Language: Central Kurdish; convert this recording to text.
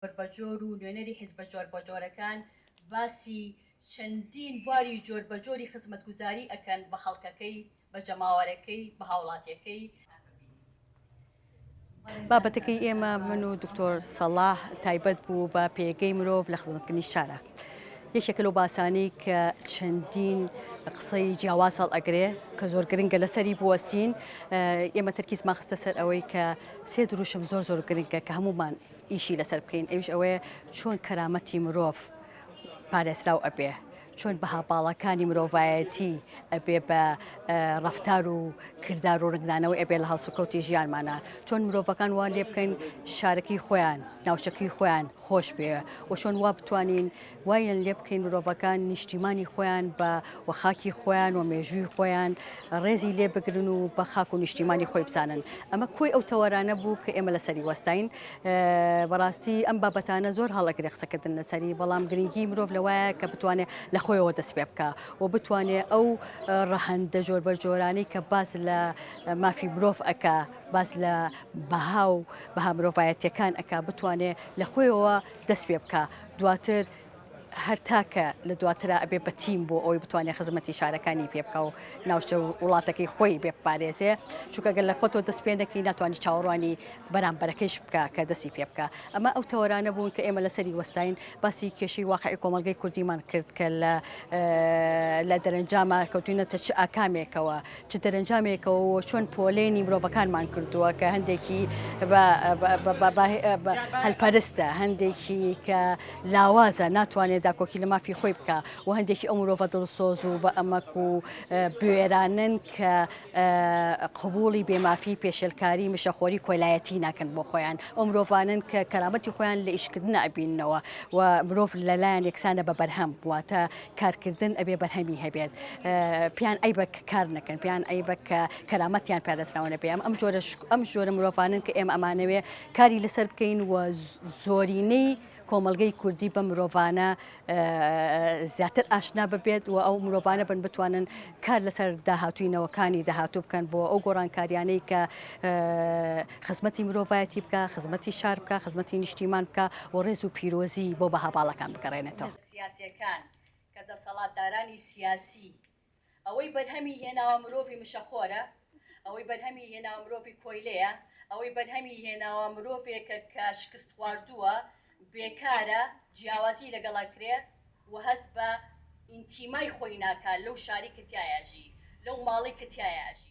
جۆربەجۆر و نوێنەری حیزبە جۆربەجۆرەکان باسی چەندین بواری جۆربەجۆری خزمەتگوزاری ئەکەن بە خەڵکەکەی، بە جەماوەرەکەی، بە هاوڵاتیەکەی. بابەتەکەی ئێمە من و دکتۆر سەڵاح تایبەت بوو بە پێگەی مرۆڤ لە خزمەتکردنی شارە. یەکێکە لەو باسانەی کە چەندین قسەی جیاواز هەڵئەگرێ کە زۆر گرنگە لەسەری بوەستین. ئێمە تەرکیزمان خستە سەر ئەوەی کە سێ دروشم زۆر زۆر گرنگە کە هەموومان ئیشی لەسەر بکەین ئەویش ئەوەیە چۆن کەرامەتی مرۆڤ پارێزراو ئەبێ چۆن بەها باڵاکانی مرۆڤایەتی ئەبێ بە ڕەفتار و کردار و ڕنگدانەوەی ئەبێ لە هەڵسوکەوتی ژیانمانە چۆن مرۆڤەکان وا لێ بکەین شارەکەی خۆیان ناوچەکەی خۆیان خۆش بێ و چۆن وا بتوانین وایان لێ بکەین مرۆڤەکان نیشتیمانی خۆیان بە و خاکی خۆیان و مێژووی خۆیان ڕێزی لێ بگرن و بە خاک و نیشتیمانی خۆی بزانن. ئەمە کۆی ئەو تەوەرانە بوو کە ئێمە لەسەری وەستاین. بەڕاستی ئەم بابەتانە زۆر هەڵەگرێ قسەکردن لەسەری، بەڵام گرنگی مرۆڤ لەوایە کە بتوانێ لە خۆیەوە دەست پێ بکا و بتوانێ ئەو ڕەهەندە جۆربەجۆرانەی کە باس لە مافی مرۆڤ ئەکا، باس لە بەها و بەها مرۆڤایەتییەکان ئەکا، بتوانێ لە خۆیەوە دەست پێ بکا. دواتر هەر تاکە لە دواترا ئەبێ بە تیم بۆ ئەوەی بتوانێت خزمەتی شارەکانی پێ بکا و ناوچە و وڵاتەکەی خۆی بێ بپارێزێ چونکە گەر لە خۆتەوە دەست پێ نەکەی ناتوانانی چاوەڕوانی بەرامبەرەکەیش بکا کە دەستی پێ بکا ئەمە ئەو تەوەرانە بوون کە ئێمە لەسەری وەستاین باسی کێشەی واقعی کۆمەڵگەی کوردیمان کرد کە لە لە دەرەنجاما کەوتوینەتە چ ئاکامێکەوە چ دەرەنجامێکەوە و چۆن پۆلێنی مرۆڤەکانمان کردووە کە هەندێکی بە هەلپەرستە، هەندێکی کە لاوازە ناتوانێت داکۆکی لە مافی خۆی بکا و هەندێکی ئەو مرۆڤە دڵسۆز و بە ئەمەک و بوێرانەن کە قبوڵی بێمافی، پێشێلکاری، مشەخۆری، کۆیلایەتی ناکەن بۆ خۆیان. ئەو مرۆڤانەن کە کەرامەتی خۆیان لە ئیشکردنا ئەبیننەوە و مرۆڤ لەلایان یەکسانە بە بەرهەم، واتە کارکردن ئەبێ بەرهەمی هەبێت. پێیان عەیبە کە کار نەکەن، پێیان عەیبە کە کەرامەتیان پارێزراوە نەبێ. ئەم جۆرە ئەم جۆرە مرۆڤانەن کە ئێمە ئەمانەوێ کاری لەسەر بکەین و زۆرینەی کۆمەڵگەی کوردی بەم مرۆڤانە زیاتر ئاشنا ببێت و ئەو مرۆڤانە بن بتوانن کار لەسەر داهاتووی نەوەکانی داهاتوو بکەن بۆ ئەو گۆڕانکاریانەی کە خزمەتی مرۆڤایەتی بکە، خزمەتی شار بکە، خزمەتی نیشتیمان بکە و ڕێز و پیرۆزی بۆ بەها باڵاکان بگەڕێنێتەوە. سیاسیەکان کە دەسەڵاتدارانی سیاسی ئەوەی بەرهەمی هێناوە مرۆڤی مشەخۆرە، ئەوەی بەرهەمی هێناوە مرۆڤی کۆیلەیە، ئەوەی بەرهەمی هێناوە مرۆڤێکە کە شکستخواردووە، بێکارە، جیاوازی لەگەڵ ئەکرێ و هەست بە ئینتیمای خۆی ناکا لەو شارەی کە تیایا ئەژی، لەو ماڵەی کە تیایا ئەژی.